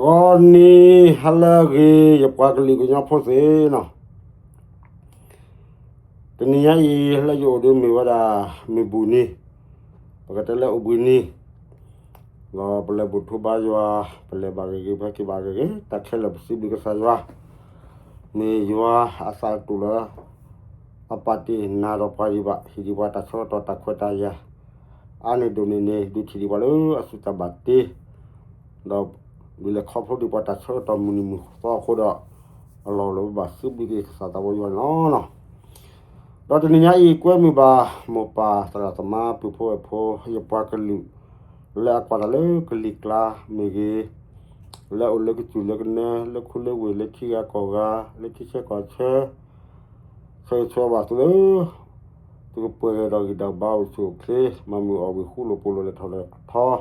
ဂီၤနံၤဟါလၢအဂ့ၤ ယပှၤကလုာ်ကညီဖိသ့ၣ်နီၤ, တနံၤညါအံၤ လၢယအိၣ်ဒီးမ့ၢ်ဝဲဒၣ် မုၢ်ဘူၣ်နံၤ, ပကတဲလၢအိၣ်ဘှံးနံၤ, ဒီးပလဲၤဘူၣ်ထီၣ်ဘါယွၤ, ပလဲၤဘၣ်ဂ့ၤဂ့ၤ ပဟဲက့ၤဘၣ်ဂ့ၤဂ့ၤ, တၢ်ခဲလၢာ်ပစံးဘျုးကစၢ်ယွၤ, မ့ၢ်ယွၤအသးတတူၢ်လၢ အပာ်တ့ၢ်နၤဒီးပှၤဒံးဘၣ်, ဟ့ၣ်ဒံးပှၤတၢ်ဆၢကတီၢ်တၢ်ခွဲးတၢ်ယာ်, အါန့ၢ်ဒိၣ်န့ၢ်န့ၣ် ဒုးထံၣ်ဒံးပှၤလၢအစုတၢ်ဘၣ်တ့ ဒီးဒုးလဲၤခီဖျိဒံးပှၤတၢ်ဆၢကတီၢ်မုၢ်နံၤမုၢ်သီအဃိဒီး, အလီၢ်လၢပဘၣ်စံးဘျုးက့ၤကစၢ်သးဘီယွၤန့ၣ်လီၤ. ဒီးတနံၤညါအံၤ ကွဲမုာ်ဘၣ်မိၢ်ပၢ်သရၣ်သမါ ပုၢ်ဖိဝဲၢ်ဖိ ယပှၤကလုာ် လၢအကွၢ်တၢ်လၢကလံၤကျါမ့ၢ်ဂ့ၤ, လၢအအိၣ်လၢကစၢၢ်လၢကနၢ လၢခူလၢဝ့ၢ် လၢထံဂၤကီၢ်ဂၤ လၢထံဆၢကီၢ်ဆၢ ဆၢဂ့ၤဆၢဝါဘၣ်သုလၢ သုကပှဲၤဒီးဂံၢ်ဒီးဘါ အိၣ်ဆူၣ်အိၣ်ချ့ မၤမုာ်အီၣ်ဝံၣ် ဃူလိာ်ဖိးလိာ် လဲၤထီၣ်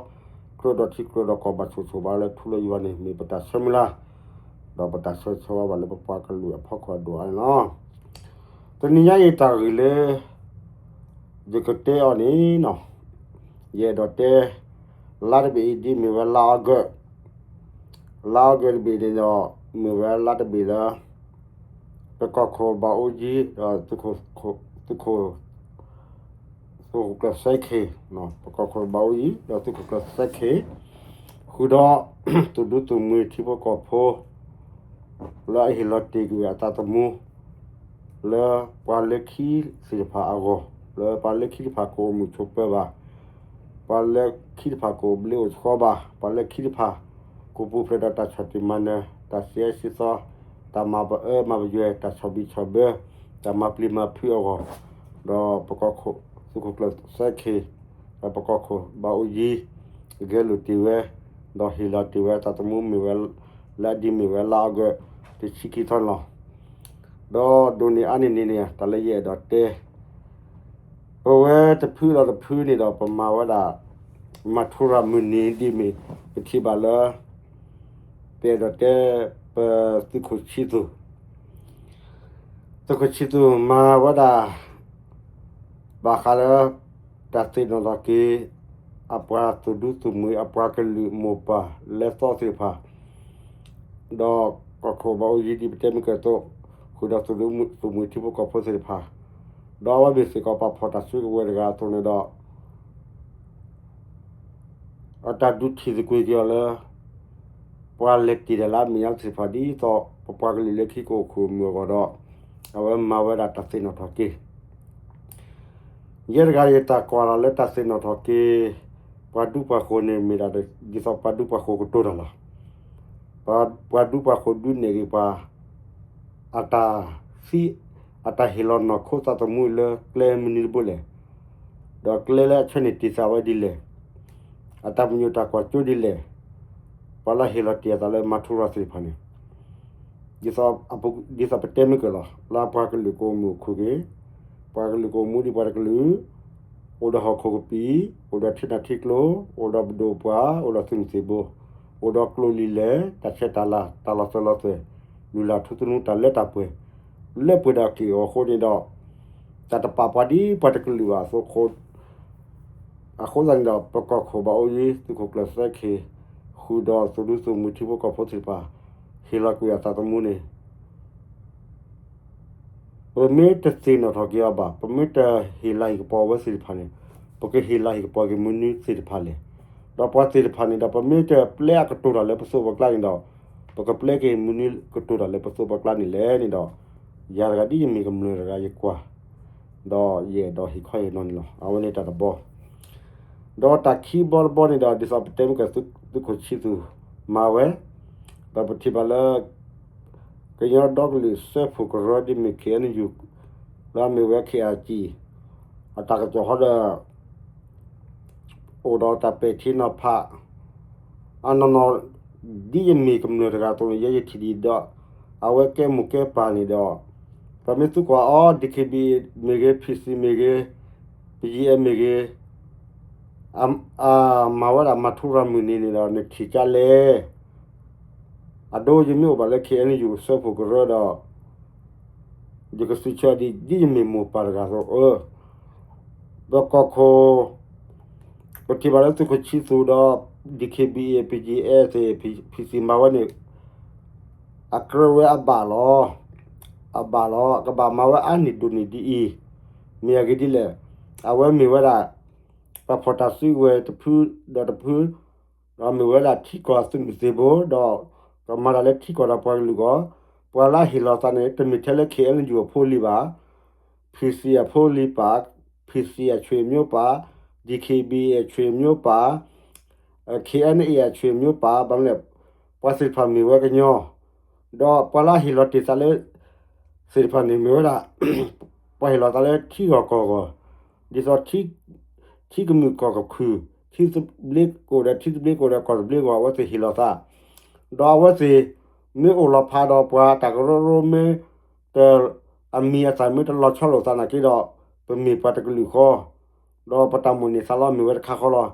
လဲၤထီ, ကြၢးဒီးထံကြၢးဒီးကီၢ် ဘၣ်ဆိၣ်ဆိၣ်ဘၣ်လၢ ထူလၢယွၤန့ၣ် မ့ၢ်ပတၢ်ဆၢမုၢ်လၢ်, ဒီးပတၢ်ဆၢဂ့ၤဆၢဝါဘၣ်လၢ ပပှၤကလုာ်အဖီခိၣ်အဒိၣ်အါန့ၣ်လီၤ. တနံၤညါအံၤတၢ်ဂ့ၢ်လၢ ယကတဲအီၤန့ၣ်နီၤ, ယအဲၣ်ဒိးတဲ လါတဘ့ၣ်အံၤ ဒ်မ့ၢ်ဝဲလါအီကူး, လါအီကူးတဘ့ၣ်န့ၣ်ဒီး မ့ၢ်ဝဲလါတဘ့ၣ်လၢ ပကီၢ်ခိၣ်ဘၣ်အူကၠံ ဒီးသုးခိၣ် သုးခိၣ်ကျၢၢ်စဲခ့ၣ်, ပကီၢ်ခိၣ်ဘၣ်အူကၠံ ဒီးသုးခိၣ်ကျၢၢ်စဲခ့ၣ် ဃုာ်ဒီး သုးဒူသုးမုၢ်ထံဖိကီၢ်ဖိ လၢအဟ့ၣ်လီၤတ့ၢ်ကွံာ်အသးသမူ လၢပှၤလၢခံသ့ၣ်တဖၣ်အဂီၢ်, လၢပှၤလၢခံတဖၣ်ကအိၣ်မုာ်ဆိးပၢၤဘၣ်, ပှၤလၢခံတဖၣ်ကအိၣ်ဘျ့အိၣ်ဆှီဘၣ်, ပှၤလၢခံတဖၣ် ကအိၣ်ပူၤဖျဲးဒီးတၢ်ဆီၣ်တံၢ်မၤနၢၤ, တၢ်စံးအၢစံးသီ, တၢ်မၤပအၢမၤပယွဲၢ်, တၢ်ဆီၣ်ဘံၣ်ဆီၣ်ဘၢ, တၢ်မၤပျံၤမၤဖုးအဂီၢ်, ဒီးပကီၢ်ခိၣ် သုးခိၣ်ကျၢၢ်စဲခ့ၣ် ဒီးပကီၢ်ခိၣ်ဘၣ်အူကၠံ ဂဲၤလိာ်တ့ၢ်ဝဲ, ဒီးဟ့ၣ်လီၤတ့ၢ်ဝဲအသးသမူမ့ၢ်ဝဲ လၢအဒ်မ့ၢ်ဝဲလါအီကူး တဆံခံသီန့ၣ်လီၤ. ဒီးဒိၣ်န့ၢ်အါန့ၢ်န့ၣ်န့ၣ် တၢ်လၢယအဲၣ်ဒိးတဲ ပဝဲတဖုဒီးတဖုန့ၣ်ဒီး ပမၤဝဲဒၣ် မၤထူရၤမုၢ်နံၤဒ်မ့ၢ် ပထံၣ်ဘၣ်လၢ ပအဲၣ်ဒိးတဲ ပသုးခိၣ်ဆံသူၣ် သုးခိၣ်ဆံသူၣ်မၤဝဲဒၣ် ဘၣ်ဃးလၢ တၢ်သ့ၣ်နီၣ်ထီၣ်က့ၤ အပှၤသုးဒူသုးမုၢ် အပှၤကလုာ်မိၢ်ပၢ်လဲၤသီသ့ၣ်တဖၣ် ဒီးကီၢ်ခိၣ်ဘၣ်အူကၠံဒ်ပတဲမ့ၢ်ကၢၢ်အသိး ဃုာ်ဒီးသုးဒူသုးမုၢ်ထံဖိကီၢ်ဖိသ့ၣ်တဖၣ်, ဒီးအဝဲမ့ၢ်စ့ၢ်ကီးပာ်ဖှိၣ်တၢ်စုကဝဲၤတဂၤအသိးန့ၣ်ဒီး အတၢ်ဒုးထံၣ်သကွံာ်က့ၤအီၤလၢ ပှၤလဲၤတ့ၢ်တၢ်လၢအမဲာ်ညါသ့ၣ်တဖၣ် ဒ်သိးပပှၤကလုာ်လၢခံကအိၣ်ခိၣ်မုာ်အဂီၢ်ဒီး အဝဲမၤဝဲဒၣ်တၢ်သ့ၣ်နီၣ်ထီၣ်က့ၤ ယဲတဂၤယတၢ်ကွၢ်လီၤလၢတၢ်သ့ၣ်နီၣ်ထီၣ်က့ၤ ပှၤဒူပှၤဃိၤန့ၣ် မ့ၢ်ဒၣ်ဒ်သိးပှၤဒူပှၤဃိၤကတိၤတၢ်လီၤ. ပှၤဒူပှၤဃိၤဒုးနဲၣ်က့ၤပှၤ အတၢ်သံ အတၢ်ဟ့ၣ်လီၤနီၢ်ခိသးသမူလၢကျဲမနုၤတဘိလဲၣ်, ဒီးကျဲလၢအဆၢန့ၣ်တ့ၢ်သးဝဲဒ်လဲၣ်, အတၢ်ပညိၣ်တၢ်ကွၢ်စိဒ်လဲၣ်, ပှၤလၢဟ့ၣ်လီၤတ့ၢ်အသးလၢမၤထူရၤသ့ၣ်တဖၣ်န့ၣ် ဒ်သိးပတဲမ့ၢ်ကၢၢ်လီၤ လၢအပှၤကလုာ်ကအိၣ်မုာ်အိၣ်ခုၣ်က့ၤ, ပှၤကလုာ်ကအိၣ်မူဒ်ပှၤတကလုာ်, အိၣ်ဒီးဟီၣ်ခိၣ်ကပံာ်, အိၣ်ဒီးထံနၢ်ထံကျိ, အိၣ်ဒီးပဒိၣ်ပှၢ်, အိၣ်ဒီးသုးမုၢ်သံၣ်ဘိ, အိၣ်ဒီးကျိၣ်လံၤလဲၢ်, တၢ်ဆဲးတၢ်လၤ, တၢ်လီၤစၢၤလီၤသွဲၣ်, လုၢ်လၢ်ထူသနူတၢ်လၢတၢ်ပှဲၤ, လၢပှဲၤဒီးက့ၢ်အီၤအဃိန့ၣ်ဒီး, တၢ်တပာ်ပှၤဒ်ပှၤတကလုာ်ဘၣ်အသိး အဃိသတးန့ၣ်ဒီး ပကီၢ်ခိၣ်ဘၣ်အူကၠံ သုးခိၣ်ကျၢၢ်စဲခ့ၣ် ဃုာ်ဒီးသုးဒူသုးမုၢ်ထံဖိကီၢ်ဖိသ့ၣ်တဖၣ် ဟ့ၣ်လီၤကွံာ်အသးသမူန့ၣ် ပမ့ၢ်တသ့ၣ်နီၣ်ထီၣ်က့ၤအီၤဘၣ်, ပမ့ၢ်တဟ့ၣ်လၤဟ့ၣ်ကပီၤအဝဲသ့ၣ်တဖၣ်န့ၣ်, ပကဟ့ၣ်လၤဟ့ၣ်ကပီၤက့ၤမနုၤသ့ၣ်တဖၣ်လဲၣ်. ဒီးပှၤသ့ၣ်တဖၣ်န့ၣ်ဒီး ပမ့ၢ်တပျဲအကတိၤတၢ်လၢပသိးပကျါန့ၣ်ဒီး, ပကပျဲက့ၤမနုၤကတိၤတၢ်လၢပသိးပကျါန့ၣ်လဲၣ်န့ၣ်ဒီး, ယၤတဂၤဒ်ယမ့ၢ်ကမျၢၢ်တဂၤယကွၢ် ဒီးယအဲၣ်ဒိးဟ့ၣ်ခီဟ့ၣ်နီၤန့ၣ်လီၤ. အဝဲန့ၣ်တၢ်တဘီ ဒီးတၢ်ခံဘီတဘီန့ၣ်ဒီး ဒ်သိးပတဲမ့ၢ်ကၢၢ် သုးခိၣ်ဆံသူၣ်မၤဝဲ, ဒီးပထံၣ်ဘၣ်လၢ ကညီဒီကလုာ်စၢဖှိၣ်ကရၢဒ်မ့ၢ် ခ့ၣ်အဲၣ်ယူၣ် လၢအမ့ၢ်ဝဲ ခ့ၣ်အဲၣ်ကၠံၣ် အတၢ်ကစီၣ်ဟီဒီး အိၣ်ဒီးတၢ်ပဲာ်ထံနီၤဖး အနီၢ်နီၢ် ဒ်ယမ့ၢ်ကမျၢၢ်တဂၤအသိးန့ၣ် ယဲယထံၣ်ဒံးဒီး အဝဲကဲမိၢ်ကဲပၢ်န့ၣ်ဒီး ပမ့ၢ်သံကွၢ်အီၤ ဒံၣ်ခ့ၣ်ဘံၣ်မ့ၢ်ဂ့ၤ, ဖံၣ်စံၣ်မ့ၢ်ဂ့ၤ, ပယံၤအဲၣ်မ့ၢ်ဂ့ၤ, အမၤဝဲဒၣ်မၤထူရၤမုၢ်နံၤန့ၣ်ဒီး နထံၣ်ကလဲၣ်. အဒိ ယမ့ၢ်အိၣ်ဘၣ်လၢ ခ့ၣ်အဲၣ်ယူၣ် စၢဖှိၣ်ကရၢဒီး ယကစံးဆၢဒ် ဒ်ယမ့ၢ်မိၢ်ပၢ်တဂၤအသိးဧၢ, ပကီၢ်ခိၣ် ပထံၣ်ဘၣ်လၢသုးခိၣ်ဆံသူၣ်ဒီး DKBA, BGF သ့ၣ် ဖံစံမၤဝဲန့ၣ် အကြၢးဝဲအဘၣ်လီၤ. အဘၣ်လီၤ ကဘၣ်မၤဝဲအါန့ၢ်ဒိၣ်န့ၢ်ဒ်အံၤ, မ့ၢ်အဂ့ၢ်ဒ်လဲၣ်, အဝဲမ့ၢ်ဝဲဒၣ် ပှၤဖီၣ်တၢ်စုကဝဲၤတဖုဒီးတဖု, ဒီးမ့ၢ်ဝဲဒၣ်ထံကီၢ်သုးမုၢ်သံၣ်ဘိ, ဒီးကမၤတၢ်လၢထံကီၢ်ဒီးပှၤကလုာ်အဂီၢ်, ပှၤလၢအဟ့ၣ်လီၤသးန့ၣ် တမ့ၢ်ထဲလၢ KNU အဖိအလံၤဘၣ်, PC အဖိအလံၤဘၣ်, PC အဆွေမျိုးပါ, DKBA အဆွေမျိုးပါ, KNA အဆွေမျိုးပါ, ဘၣ်မနုၤလဲၣ်, ပှၤသ့ၣ်တဖၣ်မ့ၢ်ဝဲကညီ, ဒီးပှၤလၢအဟ့ၣ်လီၤတ့ၢ်သးလၢ သ့ၣ်တဖၣ်န့ၣ်မ့ၢ်ဝဲဒၣ် ပှၤဟ့ၣ်လီၤသးလၢထံဂီၢ်ကီၢ်ဂီၢ်, ဒ်သိး ထံကမုာ်ကီၢ်ကခုၣ်, ထံသဘျ့ကအိၣ်ဒီးထံသဘျ့ကအိၣ်ဒီးကီၢ်သဘျ့ကအိၣ် အဝဲသ့ၣ်ဟ့ၣ်လီၤသး, ဒီးအဝဲသ့ၣ် မ့ၢ်အိၣ်လီၤဖးဒီးပှၤတၢ်ကရၢကရိမ့ၢ်တ အမံၤအသၣ်မ့ၢ်တလီၤဆီလိာ်သးနာ်က့ဒီး ပမ့ၢ်ပှၤတကလုာ်ဃီ, ဒီးပတၢ်မိၣ်န့ၢ်သးလီမ့ၢ်ဝဲတခါဃီလီၤ.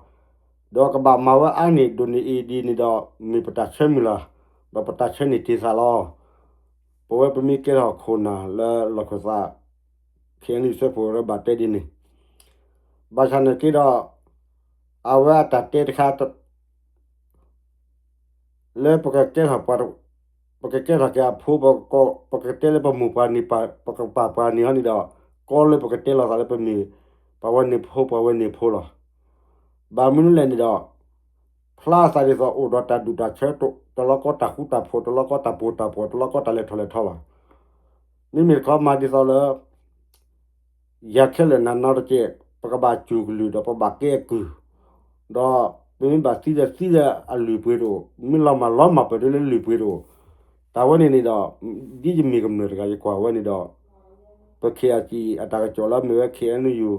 ဒီးကဘၣ်မၤဝဲအါန့ၢ်ဒိၣ်န့ၢ်အံၤဒ်န့ၣ်ဒီး မ့ၢ်ပတၢ်ဆၢမုၢ်လၢ်, ဒီးပတၢ်ဆၢန့ၢ်တ့ၢ်သးလီၤ. ပဝဲပမ့ၢ်ကဲထီၣ်ခိၣ်နၢ်လၢလီၢ်ခၢၣ်သး KNU စၢဖှိၣ်ကရၢဘၣ်တဲဒ်န့ၣ်, ဘၣ်ဆၣ်နာ်က့ဒီး အဝဲအတၢ်တဲတခါ လၢပကကဲထီၣ်ပှၤ, ပကကဲထီၣ်က့ၤအဖိ, ပကတဲလၢပမိၢ်ပှၢ်န့ၣ်, ပကပၢ်ပှၢ်န့ၣ်ဟီန့ၣ်ဒီး ကီလၢပကတဲလီၤသးလၢပမ့ၢ် ပှၤဝဲန့ၣ်ဖိ ပှၤဝဲန့ၣ်ဖိလီၤ. ဘၣ်မနုၤလဲၣ်န့ၣ်ဒီး ဖျါအသးဒ်သိးအိၣ်ဒီးတၢ်ဒူၣ်တၢ်ဆၢ, တလီၤကီတၢ်ဃူတၢ်ဖိး, တလီၤကီတၢ်ပီၤတၢ်ပီၤ, တလီၤကီတၢ်လဲၤထီၣ်လဲၤထီဘၣ်. မ့မ့ၢ်တခီမၤဒ်သိးလၢ ယၤခဲလၢာ်နၤနီတကဲး, ပကဘၣ်စူၢ်ကလုၢ်ဒီးပဘၣ်ကဲအကုၢ်, ဒီးပမ့ၢ်ဘၣ်သံဒီးသံလၢအလုၢ်အပှ့ၤတအိၣ်, မ့ၢ်လီၤမၢ်လီၤမၢ်ပှဲၤဒၣ်လၢလုၢ်အပှ့ၤတအိၣ်, တၢ်ဝဲန့ၣ်န့ၣ်ဒီး ဒ်ယမ့ၢ်ကမျၢၢ်တဂၤယကွၢ်ဝဲန့ၣ်ဒီး ပ KIC အတၢ်ကစီၣ်လၢမ့ၢ်ဝဲ KNU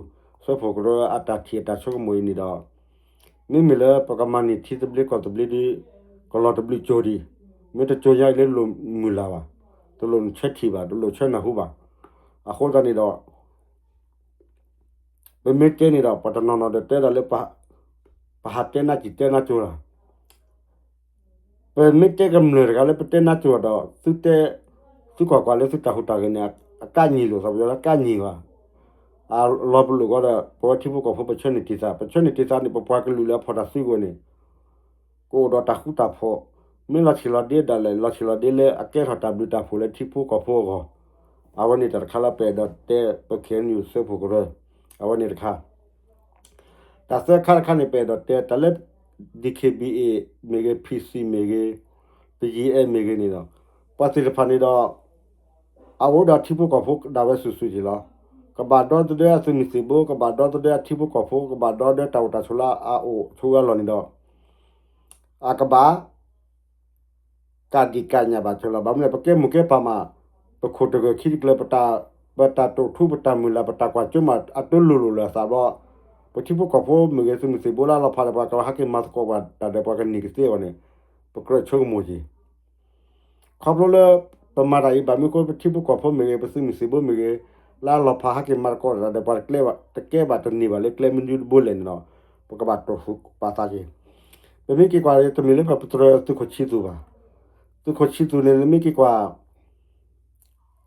စၢဖှိၣ်ကရၢအတၢ်ထံၣ်အတၢ်ဆိကမိၣ်အံၤန့ၣ်ဒီး မ့မ့ၢ်လၢပကမၤန့ၢ်ထံသဘျ့ကီၢ်သဘျ့ဒီး ကလီၤတဘျုးကၠိၤဒံး, မ့ၢ်တကၠိၤညါအံၤလၢလိၣ်မုၢ်လၢ်ဘၣ်, တလိၣ်နဆၢထံၣ်ဘၣ်, တလိၣ်ဆၢနၢ်ဟူဘၣ်. အဃိသတးန့ၣ်ဒီး ပမ့ၢ်တဲန့ၣ်ဒီး ပှၤတနီၤနီၤဒီးတဲဒၣ်လၢ ပဟးတဲနါစံၣ်တဲနါကၠိၤလီၤ. ပမ့ၢ်တဲကမျၢၢ်တဂၤလၢပတဲနါကၠိၤဒီး သုတဲ, သုကွၢ်ကွၢ်လၢသုတၢ်ဟူးတၢ်ဂဲၤန့ၣ် အကးညံၣ်လိာ်သး ပယီၤလၢကးညံၣ်ဘၣ်. အလီၤပလိာ်ဃီဒီး ပဝဲထံဖိကီၢ်ဖိပဆၢန့ၢ်တံၢ်သး, ပဆၢန့ၢ်တံၢ်သးန့ၣ်ပပှၤကလုာ်လၢအဖီၣ်တၢ်စုကဝဲၤန့ၣ် ကအိၣ်ဒီးတၢ်ဃူတၢ်ဖိး, မ့ၢ်လီၤဆံးလီၤဒ့ဒၣ်လဲာ် လီၤဆံးလီၤဒ့လၢအကဲထီၣ်တၢ်ဘျုးတၢ်ဖှိၣ်လၢထံဖိကီၢ်ဖိအဂီၢ်. အဝဲန့ၣ်တၢ်တခါလၢပအဲၣ်ဒိးတဲ ပ KNU စၢဖှိၣ်ကရၢ, အဝဲန့ၣ်တခါ. တၢ်သၢခါတခါန့ၣ် ပအဲၣ်ဒိးတဲ တၢ်လၢ DKBA မ့ၢ်ဂ့ၤ, PC မ့ၢ်ဂ့ၤ, BGF မ့ၢ်ဂ့ၤန့ၣ်ဒီး ပှၤသ့ၣ်တဖၣ်န့ၣ်ဒီး အအိၣ်ဒီးထံဖိကီၢ်ဖိဒၣ်ဝဲစုာ်စုာ်က့ၤလီၤ. ကဘၣ်ဒီသဒၢအသုးမုၢ်သံၣ်ဘိ, ကဘၣ်ဒီသဒၢအထံဖိကီၢ်ဖိ, ကဘၣ်ဒီသဒၢတၢ်အိၣ်တၢ်ဆိးလၢအအိၣ်ဆိးဝဲအလီၢ်န့ၣ်ဒီး အကဘၣ် ကးဒံးကးညၣ်ဘၣ်ကၢၤလီၤ. ဘၣ်မနုၤလဲၣ် ပကဲမိၢ်ကဲပၢ်မး, ပခိၣ်တဂၢၢ်ခံတကျၢၤ, ပတၢ်တိာ်ထူ ပတၢ်မုၢ်လၢ် ပတၢ်ကွၢ်စိမး အတလိၣ်လိာ်လၢအသးဘျီ, ပထံဖိကီၢ်ဖိမ့ၢ်ဂ့ၤ သုးမုၢ်သံၣ်ဘိလၢအလီၤဖးဒီးပှၤ ကဟဲက့ၤမၤသကိးပှၤတၢ်ဒီးပှၤကန့ၢ်ကသ့အဂီၢ်န့ၣ် ပကြၢးဆိကမိၣ်က့ၤ ခီဖျိလၢ ပမၤတၢ်အံၤ ဘၣ်မနုၤအဃိ ပထံဖိကီၢ်ဖိမ့ၢ်ဂ့ၤ ပသုးမုၢ်သံၣ်ဘိမ့ၢ်ဂ့ၤ လၢအလီၤဖးဟဲက့ၤမၤသကိးတၢ်ဒီးပှၤတကဲဘၣ် တန့ၢ်ဘၣ်လၢကျဲမနုၤတဘိလဲၣ်န့ၣ်ဒီး ပကဘၣ်တိာ်ထူပာ်သးက့ၤ. ပမ့ၢ်က့ၤကွၢ် တမ့ၢ်လၢပတြၢၤသုးခိၣ်ဆံသူၣ်ဘၣ်. သုးခိၣ်ဆံသူၣ်န့ၣ် နမ့ၢ်က့ၤကွၢ်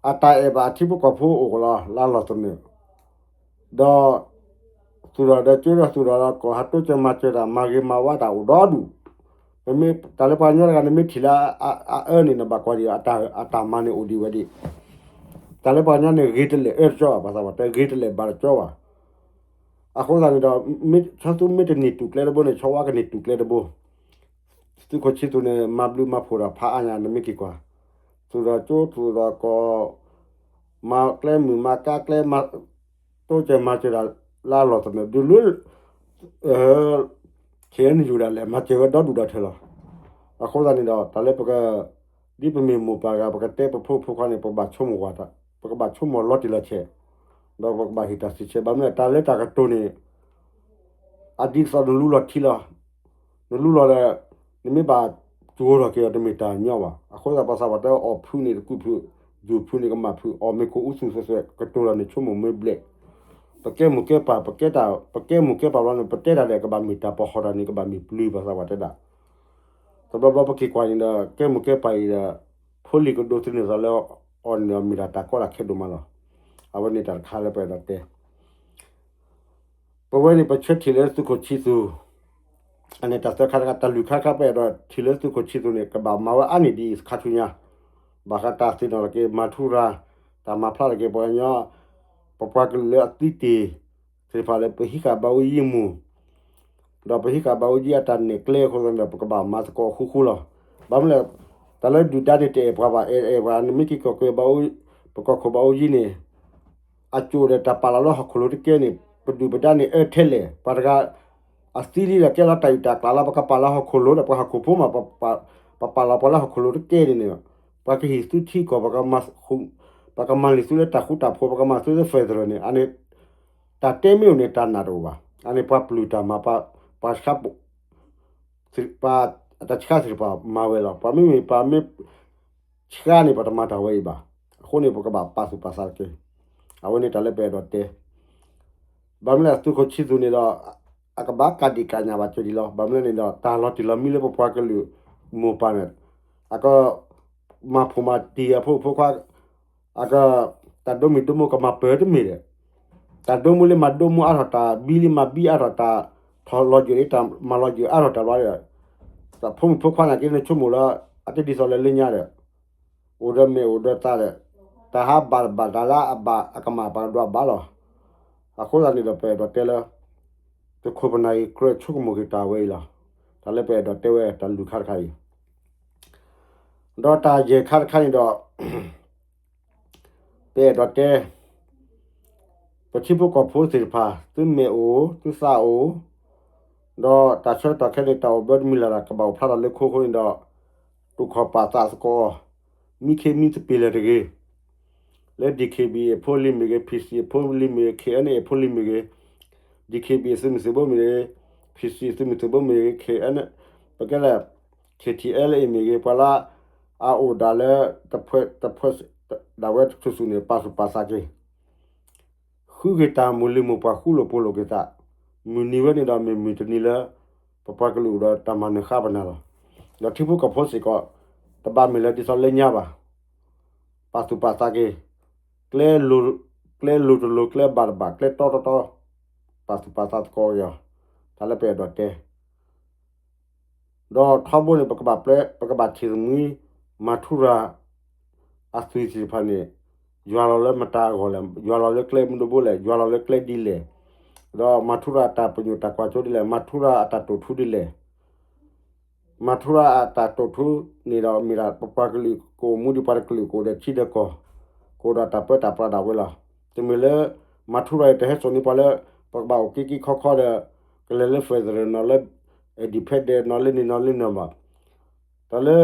အတၢ်အဲၣ်ဘၣ်အထံဖိကီၢ်ဖိအိၣ်ကလီၤ လၢအလီၢ်သနၢၣ် ဒီး သူၣ်ထီၣ်ဒီးကၠိဒီးသူၣ်ထီၣ်ဒီးကီၢ် ဟးတိစၢၤမၤစၢၤတၢ် မၤဂ့ၤမၤဝါတၢ်အိၣ်ဒီဒူၣ်. ပမ့ၢ်တၢ်လၢပှၤကညီတဂၤန့ၣ် မ့ၢ်ထံၣ်လၢအအၢန့ၣ် နဘၣ်ကွၢ်ဒံး အတၢ်မၤန့ၣ်အိၣ်ဒံးဝဲဒၣ်. တၢ်လၢပှၤကညီန့ၣ် ဂ့ၤတလဲၣ်အၢတကၠီဘၣ်, ပှၤသးပှၢ်တဲ ဂ့ၤတလဲၣ်ဘၣ်တကၠီဘၣ်. အဃိသတးန့ၣ်ဒီး ဆီသူမ့ၢ်တန့ၢ်တူၢ်ကျဲတဘိန့ၣ် ဆီဝါကန့ၢ်တူၢ်ကျဲတဘိ. သုးခိၣ်ဆံသူၣ်န့ၣ် မၤဘျုးမၤဖှိၣ်တၢ်ဖးအါညါ နမ့ၢ်က့ၤကွၢ်. သူၣ်ထီၣ်ကၠိသူၣ်ထီၣ်ကီၢ် မၤကျဲမုၢ်မၤကါကျဲ တိစၢၤမၤစၢၤတၢ်လၢအလီၢ်သနၢၣ် ဒုးလၢ KNU ဒၣ်လဲာ် မၤစၢၤဝဲဒီဒူၣ်ဒီထၢလီၤ. အဃိသတးန့ၣ်ဒီး တၢ်လၢပက ဒ်ပမ့ၢ်မိၢ်ပၢ်ဂၤ ပကတဲပဖိပဖိခွါန့ၣ် ပကဘၣ်ဆိကမိၣ်ဝဲ ပကဘၣ်ဆိကမိၣ်လီၤတံၢ်လီၤဆဲး ဒီးပကဘၣ်ဟ့ၣ်တၢ်စံးဆဲး ဘၣ်မနုၤလဲၣ် တၢ်လၢတၢ်ကတိၤန့ၣ် အဒ်သိးနလူလီၤထံလီၤ. နလူလီၤဒီး နမ့ၢ်ဘၣ်ကၠိထီၣ်က့ၤအီၤ တမ့ၢ်တၢ်ညီဘၣ်. အဃိသတး ပှၤသးပှၢ်တဲ အီၣ်ဖုန့ၣ်တကူးဖုး, ယူၤဖုန့ၣ်ကမၣ်ဖုး, အီၣ်မ့ၤကိၢ်အူသူၣ်သ့ၣ်သ့ၣ် ကတိၤလီၤန့ၣ်ဆိကမိၣ်မ့ၢ်ဘျဲၣ်. ပကဲမိၢ်ကဲပၢ် ပကဲတၢ် ပကဲမိၢ်ကဲပၢ်ဘျီန့ၣ် ပတဲတၢ်ဒီး ကဘၣ်မ့ၢ်တၢ်ပီၢ်ဟီၣ်တၢ်န့ၣ် ကဘၣ်မ့ၢ်ပျုၤ ပှၤသးပှၢ်တဲဒၣ်. တဘျီဘျီပက့ၤကွၢ်န့ၣ်ဒီး ကဲမိၢ်ကဲပၢ်အံၤဒီး ဖိလံၤကဒိးသန့ၤသးလၢအီၤန့ၣ်ဒီး မ့ၢ်ဒၣ်တၢ်ကီတၢ်ခဲဒိၣ်မးလီၤ. အဝဲန့ၣ်တၢ်တခါလၢပအဲၣ်ဒိးတဲ ပဝဲန့ၣ် ပဆၢထံၣ်လၢသုးခိၣ်ဆံသူၣ် အန့ၣ်တၢ်သၢခါတခါ တၢ်လွံၢ်ခါတခါ ပအဲၣ်ဒိးထံၣ်လၢသုးခိၣ်ဆံသူန့ၣ် ကဘၣ်မၤဝဲအါန့ၢ်ဒ်အံၤခါဆူညါ, ဘၣ်ဃးတၢ်သ့ၣ်နီၣ်ထီၣ်က့ၤ မၤထူရၤ, တၢ်မၤဖျါထီၣ်က့ၤပှၤကညီ, ပပှၤကလုာ်လၢအသံတ့ၢ်သ့ၣ်တဖၣ်လၢပဟံးဃာ်ဘၣ်အူကၠံမူၢ်, ဒီးပဟံးဃာ်ဘၣ်အူကၠံအတၢ်နဲၣ်ကျဲအဃိသတးန့ၣ်ဒီး ပကဘၣ်မၤသကိးဃူဃူလီၤ. ဘၣ်မနုၤလဲၣ်, တၢ်လၢဒုၣ်ဒါန့ၣ်တအဲၣ်ပှၤဘၣ်, အဲၣ်အဲၣ်ပှၤ နမ့ၢ်က့ၤကီၢ်က့ၤဘၣ်အူ, ပကီၢ်ခိၣ်ဘၣ်အူကၠံန့ၣ် အကၠိၣ်ဒီးတၢ်ပာ်လီၤလၢဟီၣ်ခိၣ်လိၤတကဲန့ၣ် ပဒုၣ်ပဒါန့ၣ်အၢထဲလဲၣ်, ပှၤတဂၤ အသံလံဒီးကဲလီၤတၢ်အုၣ်တၢ်ကျၢၤလီၤ, ပကပာ်လီၤဟီၣ်ခိၣ်လိၤဒီးပှၤဟီၣ်ခိၣ်ဖိမး, ပပာ်လီၤပှၤလၢဟီၣ်ခိၣ်လိၤတကဲန့ၣ်န့ၣ်, ပှၤကဟ့ၣ်သုထံကီၢ်, ပှၤကမၤလံာ်သုလၢတၢ်ဃူတၢ်ဖိး, ပှၤကမၤသုလၢ federal န့ၣ်, အန့ၣ် တၢ်တဲမ့ၢ်အိၣ်န့ၣ် တၢ်နာ်တအိၣ်ဘၣ်. အန့ၣ်ပှၤပျုၢ်တၢ်မၤ, ပှၤဆှါ ပှၤအတၢ်ဆှါသ့ၣ်တဖၣ်မၤဝဲလီၤ. ပှၤမ့မ့ၢ်ပှၤမ့ၢ် ဆှါန့ၣ် ပှၤတမၤတၢ်ဝဲအံၤဘၣ်. အဃိန့ၣ် ပကဘၣ်ပာ်သူၣ်ပာ်သးတက့ၢ်. အဝဲန့ၣ်တၢ်လၢပအဲၣ်ဒိးတဲ ဘၣ်မနုၤလဲၣ် သုးခိၣ်ဆံသူန့ၣ်ဒီး အကဘၣ်ကးဒံးကးညၣ်ဘၣ်ကဲဒံးလီၤ. ဘၣ်မနုၤလဲၣ်န့ၣ်ဒီး တၢ်လီၤတံၢ်လီၤမံလၢပပှၤကလုာ်မိၢ်ပၢ်န့ၣ် အကမၤဖိးမၤတံၢ်အဖိမုၣ်ဖိခွါ, အက တၢ်ဒိမုၢ်ဒိမုၢ်ကမၤပၢၤတမ့ၢ်ဒီး တၢ်ဒိမုၢ်လၢမၤဒိမုၢ်အါထီၣ်တၢ်, ဘံလၢမၤဘံအါထီၣ်တၢ်, ထီၣ်လီၤယိာ်လၢတၢ်မၤလီၤယိာ်အါထီၣ်တၢ်ဘျီဒီး ဖိမုၣ်ဖိခွါန့ၣ်က့ နဆိကမိၣ်လၢ အတဒ်သိးလၢလၢညါဒီး အိၣ်ဒီးမဲာ်အိၣ်ဒီးသးဒီး တၢ်ဟးဘၣ်တဘၣ်တၢ်လၢအဘၣ်အကမၣ်ပှၤကဒွးဘၣ်လီၤ. အဃိသတးန့ၣ်ဒီး ပအဲၣ်ဒိးတဲလၢ သုးခိၣ်ပနၢ်အံၤကြၢးဆိကမိၣ်က့ၤတၢ်ဝဲအံၤလီၤ. တၢ်လၢပအဲၣ်ဒိးတဲဝဲတၢ်လွံၢ်ခါတခါအံၤ ဒီးတၢ်ယဲၢ်ခါတခါန့ၣ်ဒီး ပအဲၣ်ဒိးတဲ ပထံဖိကီၢ်ဖိသ့ၣ်တဖၣ် သုမဲာ်အိၣ် သုသးအိၣ်, ဒီးတၢ်ဆၢကတီၢ်ခဲအံၤန့ၣ် တၢ်အိၣ်ဘၢတမံၤလၢ်လၢ် ကဘၣ်အိၣ်ဖျါထီၣ်လၢခိခိန့ၣ်ဒီး တိာ်ခီၣ်ပာ်သးသကိးအီၤ, မံခ့မံသပ့ၤလၢာ်တဂ့ၤ လၢ D K B A အဖိလံၤမ့ၢ်ဂ့ၤ, P C အဖိလံၤမ့ၢ်ဂ့ၤ, K N A အဖိလံၤမ့ၢ်ဂ့ၤ, D K B A သုးမုၢ်သုးဘိမ့ၢ်ဂ့ၤ, P C သုးမုၢ်သုးဘိမ့ၢ်ဂ့ၤ, K N ပကဲလၢ K T L A မ့ၢ်ဂ့ၤ, ပှၤလၢအအိၣ်ဒၣ်လၢ တဖှဲ တဖှဲ ဒၣ်ဝဲတဆူၣ်ဆူၣ်န့ၣ် ပာ်သူၣ်ပာ်သးက့ၤ ဃုက့ၤတၢ်မိၢ်လံၤမိၢ်ပှၢ် ဃူလိာ်ဖိးလိာ်က့ၤသး, မုၢ်နံၤဝဲန့ၣ်ဒီး မ့ၢ်မုၢ်တနံၤလၢ ပပှၤကလုာ်အိၣ်ဒီးတၢ်မၤနၢၤဃါပနၢ်လီၤ. ဒီးထံဖိကီၢ်ဖိစ့ၢ်ကီး တဘၣ်မ့ၢ်လၢဒ်သိးလၢညါဘၣ်, ပာ်သူၣ်ပာ်သးက့ၤ, ကျဲလိၤ, ကျဲလိၤတလိၤ ကျဲဘၣ်တဘၣ် ကျဲတီတီတီ, ပာ်သူၣ်ပာ်သးသကိးက့ၤအီၤ, တၢ်လၢပအဲၣ်ဒိးတဲ ဒီးထီဘိန့ၣ် ပကဘၣ်ပျဲ ပကဘၣ်ထံၣ်သမှံ မၤထူရၤ အသွံၣ်သ့ၣ်တဖၣ်န့ၣ် ယွၤလီၤလၢမတၤအဂီၢ်လဲၣ်, ယွၤလီၤလၢကျဲမုၢ်ဒိၣ်ဘိလဲၣ်, ယွၤလီၤလၢကျဲဒ်လဲၣ်, ဒီးမၤထူရၤအတၢ်ပညိၣ်တၢ်ကွၢ်စိဒ်လဲၣ်, မၤထူရၤအတၢ်တိာ်ထူဒ်လဲၣ်. မၤထူရၤအတၢ်တိာ်ထူန့ၣ်ဒီး မ့ၢ်ဒၣ်ပပှၤကလုာ်ကအိၣ်မူဒံးပှၤတကလုာ် ကအိၣ်ဒီးထံဒီးကီၢ်, ကအိၣ်ဒီးတၢ်ပၢတၢ်ပြးဒၣ်ဝဲလီၤ. တမ့ၢ်လၢ မၤထူရၤအံၤတဟဲစိာ်န့ၢ်ပှၤလၢ ပကဘၣ်အိၣ်က့ၤက့ၤခီခီဒီး ကလဲၤလၢ federal နီၤလၢ independent နီၤလၢန့ၣ်နီၤလၢန့ၣ်ဘၣ်. တၢ်လၢ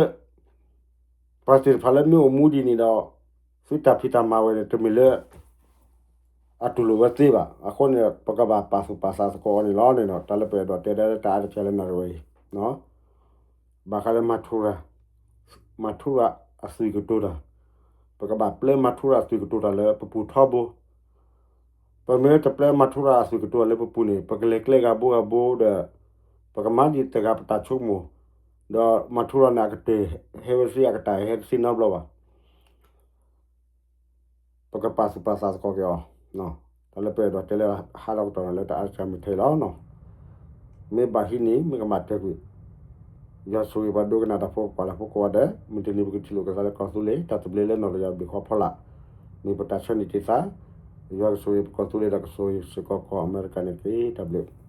ပှၤသ့ၣ်တဖၣ်လၢမ့ၢ်အိၣ်မူဒံးန့ၣ်ဒီး သုတၢ်ဖံးတၢ်မၤဝဲန့ၣ် တမ့ၢ်လၢ အတူၢ်လိာ်ဝဲသ့ဘၣ်. အဃိန့ၣ် ပကဘၣ်ပာ်သူၣ်ပာ်သးသကိးအီၤန့ၣ်လီၤန့ၣ်ဒီး တၢ်လၢပအဲၣ်ဒိးတဲဒၣ်လၢတၢ်အါတက့ၢ်လၢနၣ်ရံၣ်ဝဲအံၤ ဘၣ်ဃးလၢ မၤထူရၤ မၤထူရၤအသွံၣ်ကတိၤတၢ်, ပကဘၣ်ပျဲမၤထူရၤအသွံၣ်ကတိၤတၢ်လၢပပူၤထီဘိ. ပမ့ၢ်တပျဲမၤထူရၤအသွံၣ်ကတိၤတၢ်လၢပပူၤန့ၣ် ပကလဲၤကျဲဂၤဘိဂၤဘိဒီး ပကမၤဒံးတဂၤပတၢ်ဆိကမိၣ်, ဒီးမၤထူရၤန့ၣ် အကတၢၢ်ဟဲဝဲတသ့ အကတၢၢ်ဟဲတသ့နီတဘျီဘၣ်. ပကပာ်သူၣ်ပာ်သးသကိးက့ၤအီၤ, တၢ်လၢပအဲၣ်ဒိးတဲလၢဟါဒီကတီၢ်န့ၣ်လၢတၢ်အါတက့ၢ်မ့ၢ်ထဲလီၤ. မ့ၢ်ဘၣ်ဟံးန့ၢ် မ့ၢ်ကမၣ်တဲကွံာ်, ယွၤဆိၣ်ဂ့ၤပှၤဒိကနၣ်တၢ်ဖိကိးဂၤဒဲး မုၢ်တနံၤ ပကထံၣ်လိာ်က့ၤသးလၢကီၢ်သူလ့ၤ တၢ်သဘျ့လၢနီၢ်တယၢ်ဘျုးဖီလာ် မ့ၢ်ပတၢ်ဆၢန့ၢ်က့ၤသး, ယွၤကဆိၣ်ဂ့ၤပကီၢ်သူလ့ၤဒီးကဆိၣ်ဂ့ၤစ့ၢ်ကီးကီၢ်အမဲရကၤန့ၣ်တက့ၢ်. တၢ်ဘျုး